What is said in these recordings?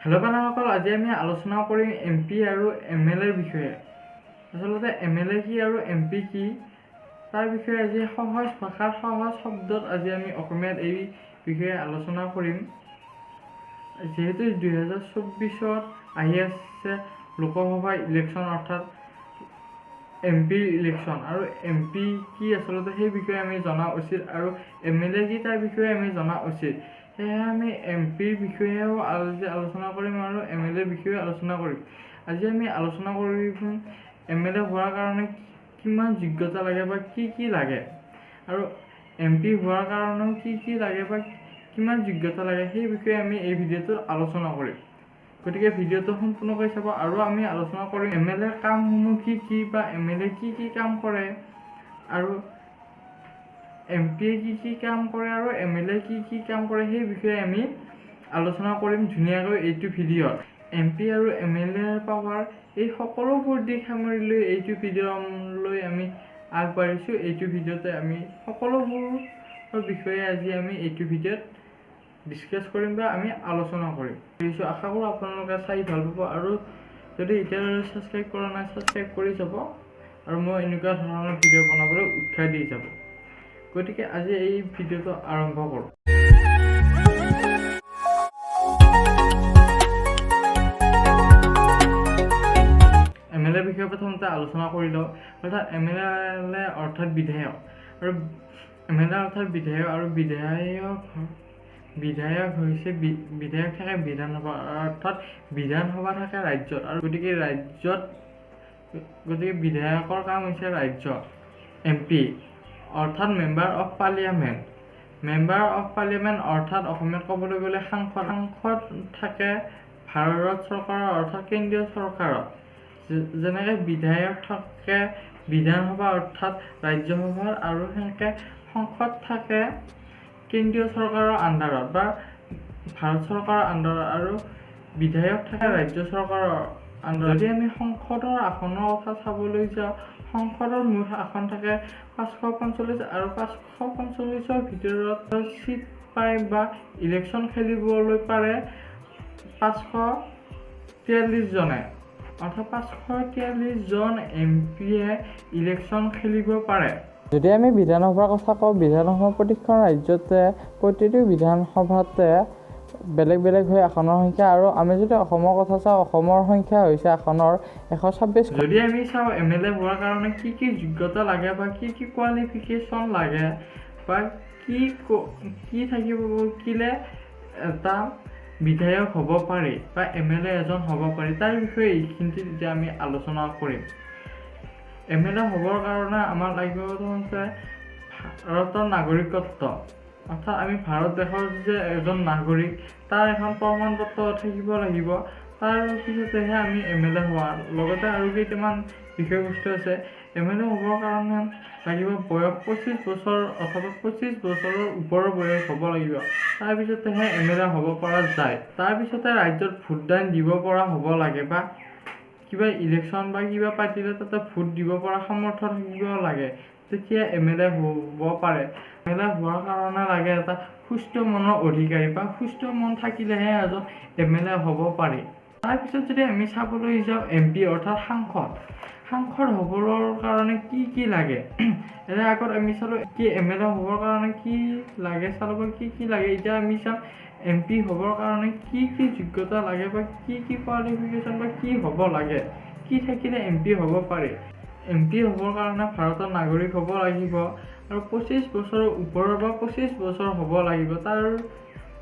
Hello' বন্ধুসকল, আজি আমি আলোচনা কৰিম এম পি আৰু এম এল এৰ বিষয়ে। আচলতে এম এল এ কি আৰু এম পি কি তাৰ বিষয়ে আজি সহজ ভাষাত, সহজ শব্দত আজি আমি অসমীয়াত এই বিষয়ে আলোচনা কৰিম। যিহেতু 2024ত আহি আছে লোকসভা ইলেকশ্যন, অৰ্থাৎ এম পি ইলেকশ্যন, আৰু এম পি কি আচলতে সেই বিষয়ে আমি জনা উচিত আৰু এম এল এ কি তাৰ বিষয়ে আমি জনা উচিত। সেয়েহে আমি এম পিৰ বিষয়েও আজি আলোচনা কৰিম আৰু এম এল এৰ বিষয়েও আলোচনা কৰিম। আজি আমি আলোচনা কৰিম এম এল এ হোৱাৰ কাৰণে কিমান যোগ্যতা লাগে বা কি কি লাগে, আৰু এম পি হোৱাৰ কাৰণেও কি কি লাগে বা কিমান যোগ্যতা লাগে সেই বিষয়ে আমি এই ভিডিঅ'টোত আলোচনা কৰিম। গতিকে ভিডিঅ'টো সম্পূৰ্ণকৈ চাব। আৰু আমি আলোচনা কৰিম এম এল এৰ কামসমূহ কি কি বা এম এল এ কি কি কাম কৰে আৰু এম পিয়ে কি কি কাম কৰে আৰু এম এল এ কি কি কাম কৰে সেই বিষয়ে আমি আলোচনা কৰিম ধুনীয়াকৈ এইটো ভিডিঅ'ত। এম পি আৰু এম এল এৰ পাৱাৰ এই সকলোবোৰ দিশ সামৰি লৈ এইটো ভিডিঅ'লৈ আমি আগবাঢ়িছোঁ। এইটো ভিডিঅ'তে আমি সকলোবোৰৰ বিষয়ে আজি আমি এইটো ভিডিঅ'ত ডিছকাছ কৰিম বা আমি আলোচনা কৰিম। আশা কৰোঁ আপোনালোকে চাই ভাল পাব, আৰু যদি এতিয়ালৈ ছাবস্ক্ৰাইব কৰা নাই ছাবস্ক্ৰাইব কৰি যাব আৰু মই এনেকুৱা ধৰণৰ ভিডিঅ' বনাবলৈ উৎসাহ দি যাব। গতিকে আজি এই ভিডিঅ'টো আৰম্ভ কৰোঁ। এম এল এৰ বিষয়ে প্ৰথমতে আলোচনা কৰি লওঁ। অৰ্থাৎ এম এল এ অৰ্থাৎ বিধায়ক, আৰু এম এল এ অৰ্থাৎ বিধায়ক, আৰু বিধায়ক হৈছে বিধায়ক থাকে বিধানসভা, অৰ্থাৎ বিধানসভা থাকে ৰাজ্যত, আৰু গতিকে ৰাজ্যত, গতিকে বিধায়কৰ কাম হৈছে ৰাজ্য। এম পি অৰ্থাৎ member of parliament. Member of parliament অৰ্থাৎ অসমীয়াত ক'বলৈ গ'লে সাংসদ। সাংসদ থাকে ভাৰত চৰকাৰৰ অৰ্থাৎ কেন্দ্ৰীয় চৰকাৰত। যেনেকৈ বিধায়ক থাকে বিধানসভা অৰ্থাৎ ৰাজ্যসভাত, আৰু সেনেকৈ সংসদ থাকে কেন্দ্ৰীয় চৰকাৰৰ আণ্ডাৰত বা ভাৰত চৰকাৰৰ আণ্ডাৰত, আৰু বিধায়ক থাকে ৰাজ্য চৰকাৰৰ আণ্ডাৰত। যদি আমি সংসদৰ আসনৰ কথা চাবলৈ যাওঁ, সংসদৰ মুঠ আসন থাকে 545, আৰু 545ৰ ভিতৰত চিট পায় বা ইলেকশ্যন খেলিবলৈ পাৰে 543 জনে, অৰ্থাৎ 543 জন এম পিয়ে ইলেকশ্যন খেলিব পাৰে। যদি আমি বিধানসভাৰ কথা কওঁ, বিধানসভা প্ৰতিখন ৰাজ্যতে প্ৰতিটো বিধানসভাতে বেলেগ বেলেগ হৈ আসনৰ সংখ্যা, আৰু আমি যদি অসমৰ কথা চাওঁ, অসমৰ সংখ্যা হৈছে আসনৰ 126। যদি আমি চাওঁ এম এল এ হোৱাৰ কাৰণে কি কি যোগ্যতা লাগে বা কি কি কোৱালিফিকেশ্যন লাগে বা কি কি থাকিব কিলে এটা বিধায়ক হ'ব পাৰি বা এম এল এ এজন হ'ব পাৰি, তাৰ বিষয়ে এইখিনিতে এতিয়া আমি আলোচনা কৰিম। এম এল এ হ'বৰ কাৰণে আমাৰ লাগিব প্ৰথমতে ভাৰতৰ নাগৰিকত্ব, অৰ্থাৎ আমি ভাৰত দেশৰ যে এজন নাগৰিক তাৰ এখন প্ৰমাণ পত্ৰ থাকিব লাগিব, তাৰ পিছতেহে আমি এম এল এ হোৱাৰ। লগতে আৰু কেইটামান বিষয়বস্তু আছে। এম এল এ হ'বৰ কাৰণে লাগিব বয়স 25 বছৰ অথবা 25 বছৰৰ ওপৰৰ বয়স হ'ব লাগিব, তাৰপিছতেহে এম এল এ হ'ব পৰা যায়। তাৰপিছতে ৰাজ্যত ভোটদান দিব পৰা হ'ব লাগে বা কিবা ইলেকশ্যন বা কিবা পাতিলে তাতে ভোট দিব পৰা সামৰ্থ্য থাকিব লাগে, তেতিয়া এম এল এ হ'ব পাৰে। এম এল এ হোৱাৰ কাৰণে লাগে এটা সুস্থ মনৰ অধিকাৰী বা সুস্থ মন থাকিলেহে এজন এম এল এ হ'ব পাৰি। তাৰপিছত যদি আমি চাবলৈ যাওঁ এম পি অৰ্থাৎ সাংসদ। সাংসদ হ'বৰ কাৰণে কি কি লাগে, ইয়াৰ আগত আমি চালোঁ কি এম এল এ হ'বৰ কাৰণে কি লাগে, চালোঁ বা কি কি লাগে। এতিয়া আমি চাম এম পি হ'বৰ কাৰণে কি কি যোগ্যতা লাগে বা কি কি কোৱালিফিকেশ্যন বা কি হ'ব লাগে, কি থাকিলে এম পি হ'ব পাৰি। এম পি হ'বৰ কাৰণে ভাৰতৰ নাগৰিক হ'ব লাগিব আৰু 25 বছৰৰ ওপৰৰ বা 25 বছৰ হ'ব লাগিব, তাৰ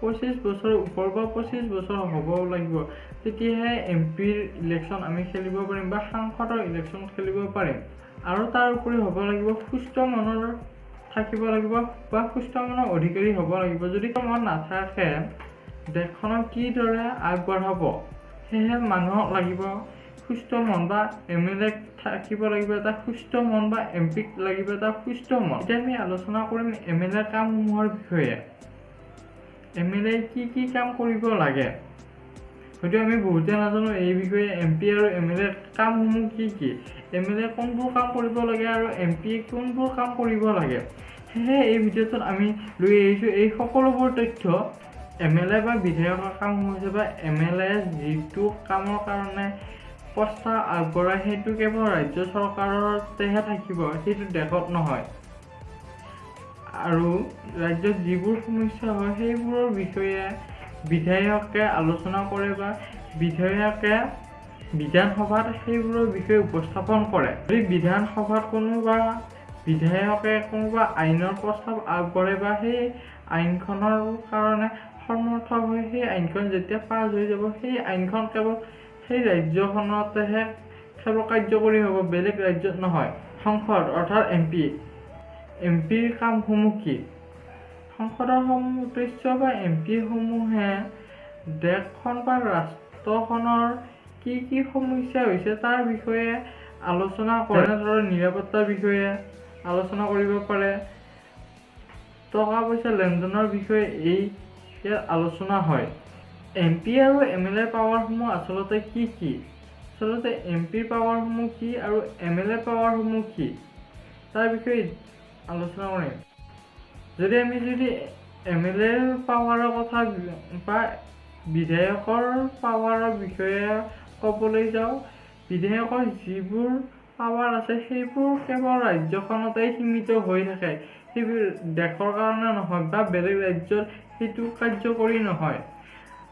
25 বছৰৰ ওপৰ বা 25 বছৰ হ'ব লাগিব, তেতিয়াহে এম পিৰ ইলেকশ্যন আমি খেলিব পাৰিম বা সাংসদৰ ইলেকশ্যন খেলিব পাৰিম। আৰু তাৰ উপৰি হ'ব লাগিব সুস্থ মনৰ থাকিব লাগিব বা সুস্থ মনৰ অধিকাৰী হ'ব লাগিব। যদি মন নাথাকে দেশখনক কিদৰে আগবঢ়াব, সেয়েহে মানুহক লাগিব সুস্থ মন বা এম এল এক থাকিব লাগিব এটা সুস্থ মন বা এম পিক লাগিব এটা সুস্থ মন। এতিয়া আমি আলোচনা কৰিম এম এল এৰ কামসমূহৰ বিষয়ে। এম এল এ কি কি কাম কৰিব লাগে হয়তো আমি বহুতে নাজানো এই বিষয়ে। এম পি আৰু এম এল এৰ কামসমূহ কি কি, এম এল এ কোনবোৰ কাম কৰিব লাগে আৰু এম পিয়ে কোনবোৰ কাম কৰিব লাগে, সেয়েহে এই ভিডিঅ'টোত আমি লৈ আহিছোঁ এই সকলোবোৰ তথ্য। এম এল এ বা বিধায়কৰ কাম হৈছে বা এম এল এ যিটো কামৰ কাৰণে প্ৰস্তাৱ আগবঢ়ায় সেইটো কেৱল ৰাজ্য চৰকাৰতেহে থাকিব, সেইটো দেশত নহয়। আৰু ৰাজ্যত যিবোৰ সমস্যা হয় সেইবোৰৰ বিষয়ে বিধায়কে আলোচনা কৰে বা বিধায়কে বিধানসভাত সেইবোৰৰ বিষয়ে উপস্থাপন কৰে। যদি বিধানসভাত কোনোবা বিধায়কে কোনোবা আইনৰ প্ৰস্তাৱ আগবঢ়ায় বা সেই আইনখনৰ কাৰণে সমৰ্থক হৈ সেই আইনখন যেতিয়া পাছ হৈ যাব, সেই আইনখন কেৱল সেই ৰাজ্যখনতেহে কেৱল কাৰ্যকৰী হ'ব, বেলেগ ৰাজ্যত নহয়। সংসদ অৰ্থাৎ এম পি, এম পিৰ কামসমূহ কি? সংসদৰ সদস্য বা এম পিসমূহে দেশখন বা ৰাষ্ট্ৰখনৰ কি কি সমস্যা হৈছে তাৰ বিষয়ে আলোচনা কৰে। যেনেদৰে নিৰাপত্তাৰ বিষয়ে আলোচনা কৰিব পাৰে, টকা পইচা লেনদেনৰ বিষয়ে এই ইয়াত আলোচনা হয়। এম পি আৰু এম এল এৰ পাৱাৰসমূহ আচলতে কি কি? আচলতে এম পিৰ পাৱাৰসমূহ কি আৰু এম এল এৰ পাৱাৰসমূহ কি তাৰ বিষয়ে আলোচনা কৰিম। যদি আমি যদি এম এল এৰ পাৱাৰৰ কথা বা বিধায়কৰ পাৱাৰৰ বিষয়ে ক'বলৈ যাওঁ, বিধায়কৰ যিবোৰ পাৱাৰ আছে সেইবোৰ কেৱল ৰাজ্যখনতে সীমিত হৈ থাকে, সেইবোৰ দেশৰ কাৰণে নহয় বা বেলেগ ৰাজ্যত সেইটো কাৰ্যকৰী নহয়।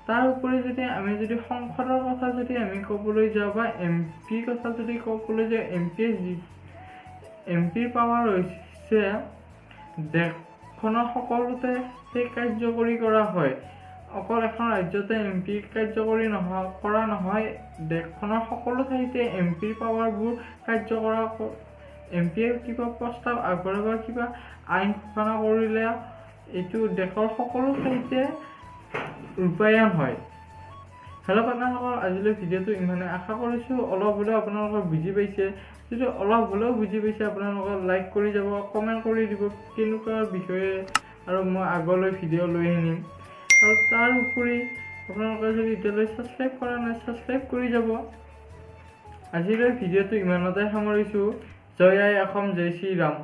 তাৰ উপৰি যদি আমি যদি সংসদৰ কথা যদি আমি ক'বলৈ যাওঁ বা এম পিৰ কথা যদি ক'বলৈ যাওঁ, এম পিয়ে যি এম পিৰ পাৱাৰ হৈছে দেশখনৰ সকলোতে সেই কাৰ্যকৰী কৰা হয়। অকল এখন ৰাজ্যতে এম পি কাৰ্যকৰী নহয় কৰা নহয়, দেশখনৰ সকলো ঠাইতে এম পিৰ পাৱাৰবোৰ কাৰ্য কৰা। এম পিয়ে কিবা প্ৰস্তাৱ আগবঢ়াই বা কিবা আইন ঘোষণা কৰিলে এইটো দেশৰ সকলো ঠাইতে ৰূপায়ণ হয়। হেল্ল' পাৰ্টনাৰসকল, আজিলৈ ভিডিঅ'টো ইমানে। আশা কৰিছোঁ অলপ হ'লেও আপোনালোকে বুজি পাইছে। যদি অলপ হ'লেও বুজি পাইছে আপোনালোকে লাইক কৰি যাব, কমেণ্ট কৰি দিব কেনেকুৱা বিষয়ে আৰু মই আগলৈ ভিডিঅ' লৈ আনিম। আৰু তাৰ উপৰি আপোনালোকে যদি এতিয়ালৈ ছাবস্ক্ৰাইব কৰা নাই ছাবস্ক্ৰাইব কৰি যাব। আজিলৈ ভিডিঅ'টো ইমানতে সামৰিছোঁ। জয় আই অসম, জয় শ্ৰীৰাম।